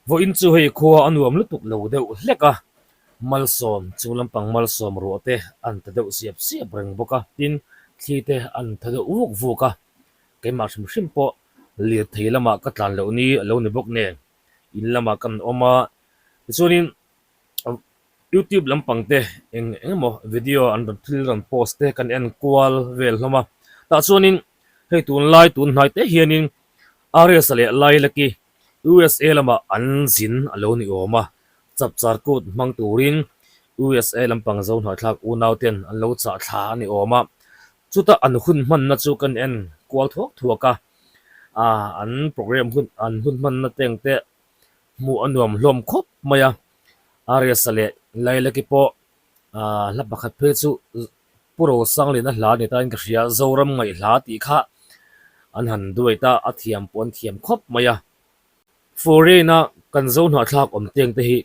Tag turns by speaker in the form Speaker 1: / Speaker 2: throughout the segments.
Speaker 1: Vawiin chu hei khua a nuam lutuk lo deuh hlek a, malsawm chung lampang malsawm ruah te an ta deuh siap siap reng bawk a, tin thli te an tha deuh vuk vuk a, keimah hrim hrim pawh lirthei lamah ka tlan loh ni a lo ni bawk nen in lamah kan awm a, tichuanin Youtube lampang te eng eng emaw video an rawn thil rawn post te kan en kual vel hlawm a, tah chuanin hei tunlai tun hnai te hianin Arias leh Lilac-i USA lamah an zin a lo ni awm a, chapchar kut hmang turin USA lampang zo hnahthlak unau ten an lo chah thla a ni awm a, chuta an hun hmanna chu kan en kual thuak thuak a, an program hun an hun hmanna teng te hmuh a nuam hlawm khawp mai a, Arias-a leh Lilac-i pawh hla pakhat phei chu Pu Rosanglina hla ni tain ka hria, Zoram ngaihhla tih kha an han duai ta, a thiam pawh an thiam khawp mai a. Foreign-a kan zo hnahthlak awm teng te hi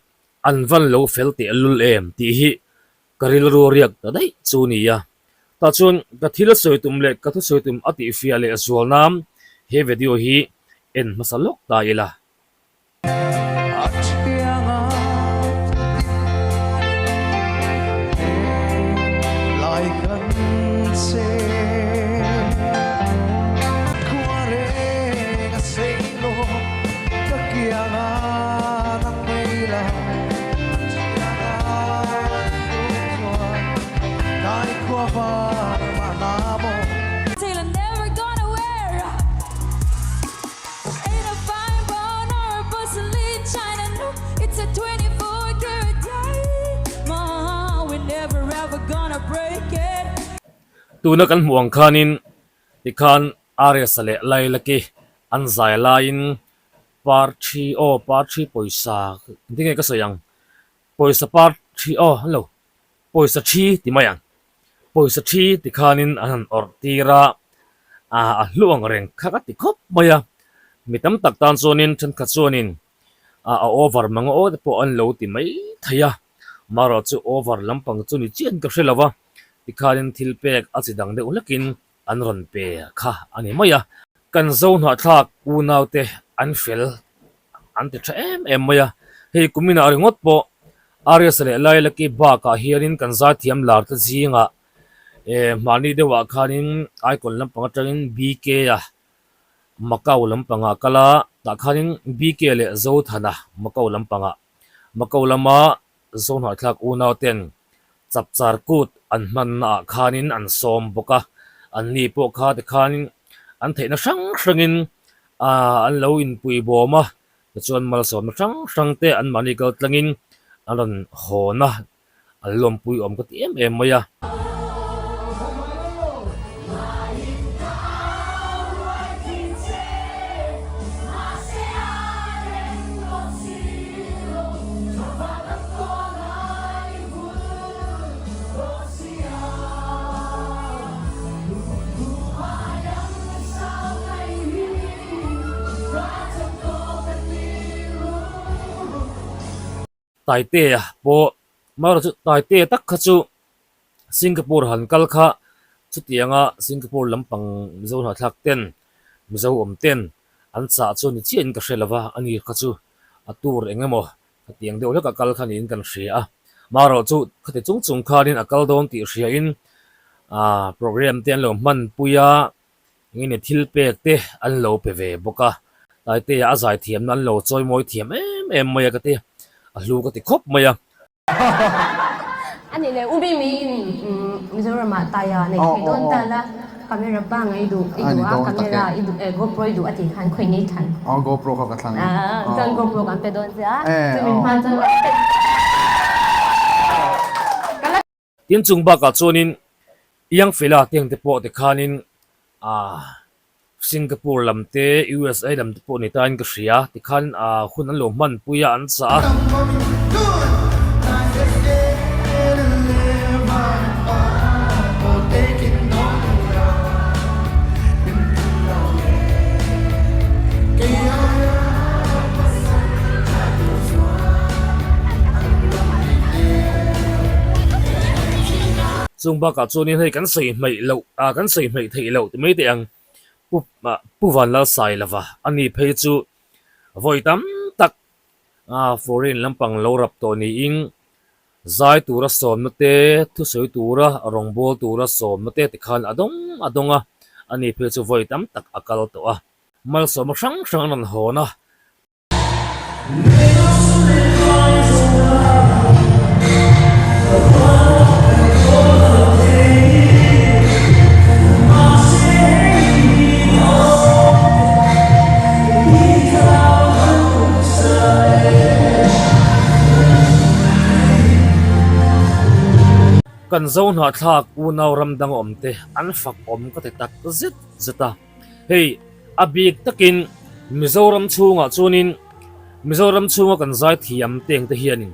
Speaker 1: an van lo fel teh lul em tih hi ka rilru riak ta daih chu ni a. Tah chuan ka thil sawi tum leh ka thusawi tum a tihfiah leh zual nan he video hi en hmasa lawk ta ila. Tuna kan hmuh ang khanin tikhan Arias-a leh Lilac-i an zai laiin par thi aw par thi pawisa engtin nge ka sawi ang pawisa par thi aw an lo Pawisa thi ti mai ang. Pawisa thi ti khanin an han awrh tir a, a hlu ang reng kha ka ti khawp mai a. Mi tam tak tan chuanin thenkhat chuanin a over mang aw te pawh an lo ti mai thei a. Marawh chu over lampang chu ni chian ka hre lo va, tikhanin thil pek a chi dang deuh hlekin an rawn pe kha a ni mai a. Kan zo hnahthlak unaute an fel an ti tha em em mai a, hei kuminah ringawt pawh Arias leh Lilac-i bakah hianin kan zaithiam lar te zingah eh mahni deuhah khanin icon lampang atangin BK-a Macau lampangah a kal a, tah khanin BK leh Zothana Macau lampangah Macau lama Zohnahthlak unau ten chapchar kut an hmanna ah khanin an sawm bawk a, an ni pawh kha tikhanin an theihna hrang hrangin aaa an lo inpui bawm a, tichuan malsawmna hrang hrang te an mahni kal tlangin an rawn hawn a, an lawmpui awm ka ti em em mai a. Taitea pawh Marawh chu Taitea tak kha chu Singapore han kal kha chutianga Singapore lampang Mizo hnahthlak ten Mizo awm ten an chah chu ni chiahin ka hre lo va, ani kha chu a tur eng emaw khatiang deuh hlek a kal kha niin kan hria a. Marawh chu khati chung chung khanin a kal dawn tih hriain aaa program te an lo hmanpui a. Engemaw thil pek te an lo pe ve bawk a, Taitea a zai thiamna an lo chawi mawi thiam em em mai a ka ti, a hlu ka ti khawp mai a.
Speaker 2: A nih leh U Mimi in Mizoramah Taia nei thei dawn ta la, camera bang i duh i duh a, camera i duh eh GoPro i duh a tih khan khawi ngei thlan.
Speaker 3: Aw GoPro kha ka thlang.
Speaker 2: Chuan GoPro kan pe dawn che a, chumi hma chuan
Speaker 1: Tin chung bakah chuanin Young Fela te ang te pawh tikhanin aah Singapore lam te USA lam te pawh ni tain ka hria tikhan aah hun an lo hmanpui a an chah a. Chung bakah chuanin hei kan sawi hmeih loh ah kan sawi hmeih theih loh ti mai teh ang Pu ah Pu Vanlalsailova a ni phei chu vawi tam tak. Foreign lampang lo rap tawh niin zai tura sawmna te, thusawi tura rawngbâwl tura sawmna te tikhan a dawng a dawng a, ani phei chu vawi tam tak a kal tawh a. Malsawmna hrang hrang an rawn hawn a. Kan zo hnahthlak unau ram dang awm te an fak awm ka ti tak zet zet a. Hei a bik takin Mizoram chhungah chuanin Mizoram chhunga kan zaithiam teng te hianin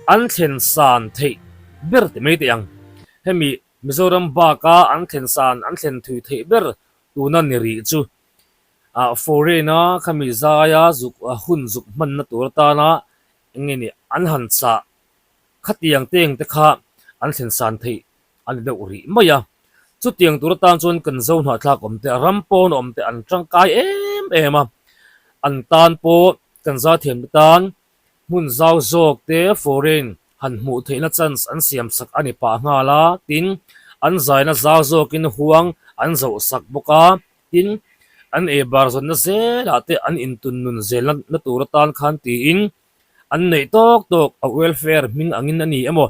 Speaker 1: an thlen san theih ber ti mai teh ang. Hemi Mizoram baka an thlen san an thlen thui theih ber tuna ni rih chu ah foreign a khami zaia zuk hun zuk hmanna tur atana eng nge ni an han chah khatiang teng te kha an thlen san theih a ni deuh rih mai a. Chutiang tur atan chuan kan zo hnahthlak awm te, ram pawn awm te an tangkai em em a, an tan pawh kan zathiam te tan hmun zau zawk te foreign han hmuh theihna chance an siam sak a ni pah nghal a, tin an zaina zau zawkin huang an zoh sak bawk a, tin an ei bar zawnna zelah te an intun nun zelna na tur atan khan tiin an neih tawk tawk a welfare hming angin a ni emaw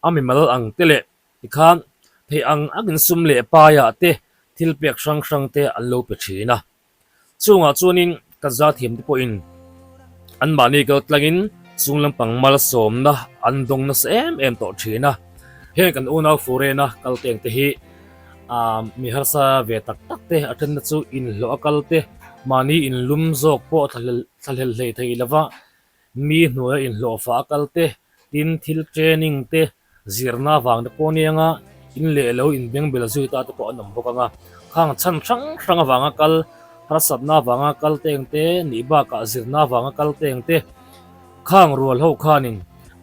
Speaker 1: a mimal ang te leh tikhan theih ang angin sum leh paiah te thil pek hrang hrang te an lo pe thin a. Chungah chuanin ka zathiam te pawhin anmahni kal tlangin chung lampang malsawmna an dawng nasa em em tawh thin a. Heng kan unau Furena kal teng te hi aah mi harsa ve tak tak te a thenna chu inhlawh a kal te mahni inlum zawk pawh thlahlel hlei thei lova mi hnuaia inhlawhfa a kal te tin thil training te Zirna avang te pawh aniang a, in leh lo in bengbel zui ta te pawh an awm bawk ang a. Khang chhan hrang hrang avanga kal, harsatna avanga kal te eng te, nih bakah zirna avanga kal te eng te, khang rual ho khanin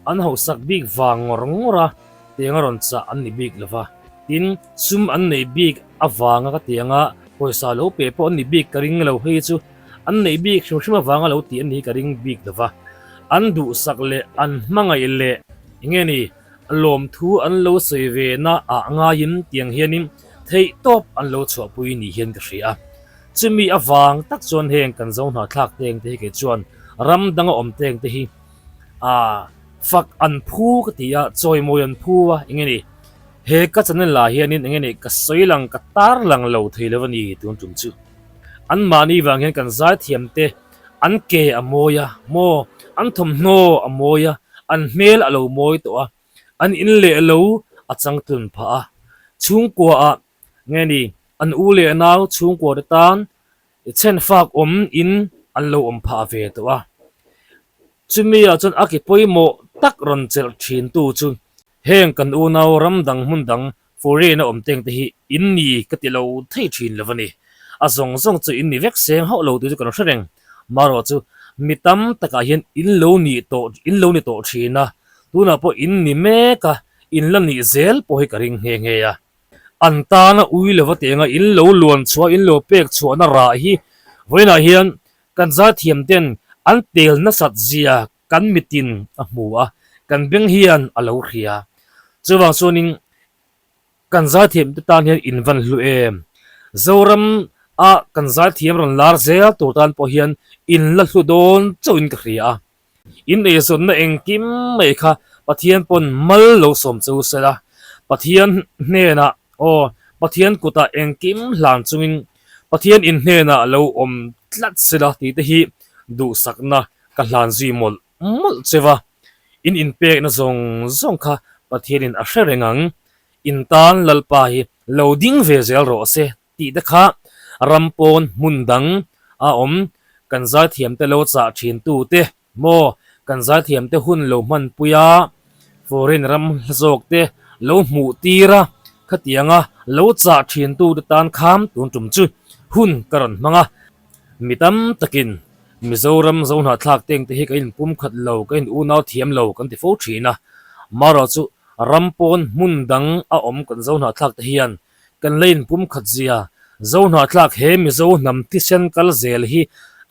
Speaker 1: an hausak bik vang ngawr ngawr a tiang a rawn chah an ni bik lo va. Tin, sum an neih bik avanga ka tiang a, pawisa lo pe pawh an ni bik ka ring lo hei chu an neih bik hrim hrim avanga lo tih an ni hi ka ring bik lo va. An duhsak leh an hmangaih leh Enge ni, lawmthu an lo sawi ve na ah ngaiin tiang hianin theih tawp an lo chhuahpui ni hian ka hria a. Chumi avang tak chuan heng kan zo hnahthlak teng te hi kei chuan ram danga awm teng te hi ah fak an phu ka ti a, chawimawi an phu a, enge ni, he ka channel ah hianin enge ni ka sawi lang ka tar lang lo thei lo a ni tun tum chu. Anmahni vang hian kan zaithiam te An ke a mawi a maw? An thawmhnaw a mawi a, an hmel a lo mawi tawh a, an in leh lo a changtlun phah a. Chhungkua ah nge ni, an u leh nau chhungkua te tan chhen fak awm in an lo awm phah ve tawh a. Chumi ah chuan a ke pawimawh tak rawn chelh thin tu chu heng kan unau ram dang hmun dang Foreign a awm teng te hi in ni ka ti lo thei thin lo a ni. A zawng zawng chu in ni vek seng hauh lo tih chu kan hre reng. Marawh chu mi tam takah hian in lo ni tawh in lo ni tawh thin a, tunah pawh in ni mek a, in la nih zel pawh hi ka ring nghe nghe a. An tana ui lova tenga in lo luan chhuah in lo pek chhuahna rah hi vawiinah hian kan zaithiam ten an tel nasat zia kan mitin a hmu a, kan beng hian a lo hria. Chuvang chuanin kan zaithiam te tan hian in van hlu em? Zoram a kan zaithiam rawn lar zel tur tan pawh hian in la hlu dawn chauhin ka hria a. In eizawnna engkim mai kha Pathian pawn mal lo sawm che u sela, Pathian hnenah aw Pathian kutah engkim hlan chungin Pathian in hnenah lo awm tlat sela tih te hi duhsakna Ka hlan zui mawlh mawlh che va, in inpekna zawng zawng kha Pathianin a hre reng ang, in tan Lalpa hi lo ding ve zel rawh se tih te kha ram pawn hmun dang a awm kan zaithiamte lo chah thin tu te maw kan zaithiamte hun lo hmanpui a foreign ram hla zawk te lo hmuh tir a khatianga lo chah thin tu te tan kham tun tum chu hun ka rawn hmang a. Mi tam takin Mizoram Zohnahthlak teng te hi ka inpum khat lo, ka in unau thiam lo kan ti fo thin a. Marawh chu ram pawn hmun dang a awm kan Zohnahthlak te hian kan la inpum khat zia. Zohnahthlak he Mizo hnam thisen kal zel hi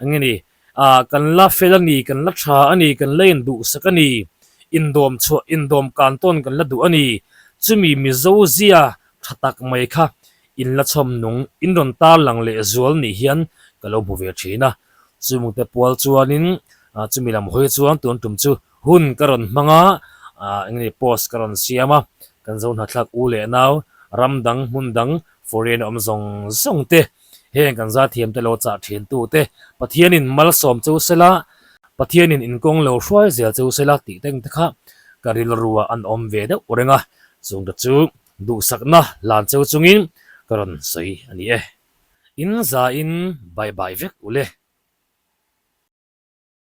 Speaker 1: eng nge ni? Ah kan la fel a ni, kan la tha a ni, kan la induhsak a ni, indawm chhuah, indawm kan tawn kan la duh a ni. Chumi Mizo zia tha tak mai kha in la chhawm nung, in rawn tar lang leh zual nih hian ka lo hmu ve thin a. Chumute pual chuanin chumi lam hawi chuan tun tum chu hun ka rawn hmang a, eng nge post ka rawn siam a, kan zo hnathlak u leh nau ram dang hmun dang foreign a awm zawng zawng te heng kan zathiam te lo chah thin tu te Pathianin malsawm cheu sela, Pathianin inkawng lo hruai zel cheu sela tih teng te kha ka rilru ah an awm ve deuh reng a, chungte chu duhsakna hlan cheu chungin ka rawn sawi a ni e. In za in bye bye vek u le.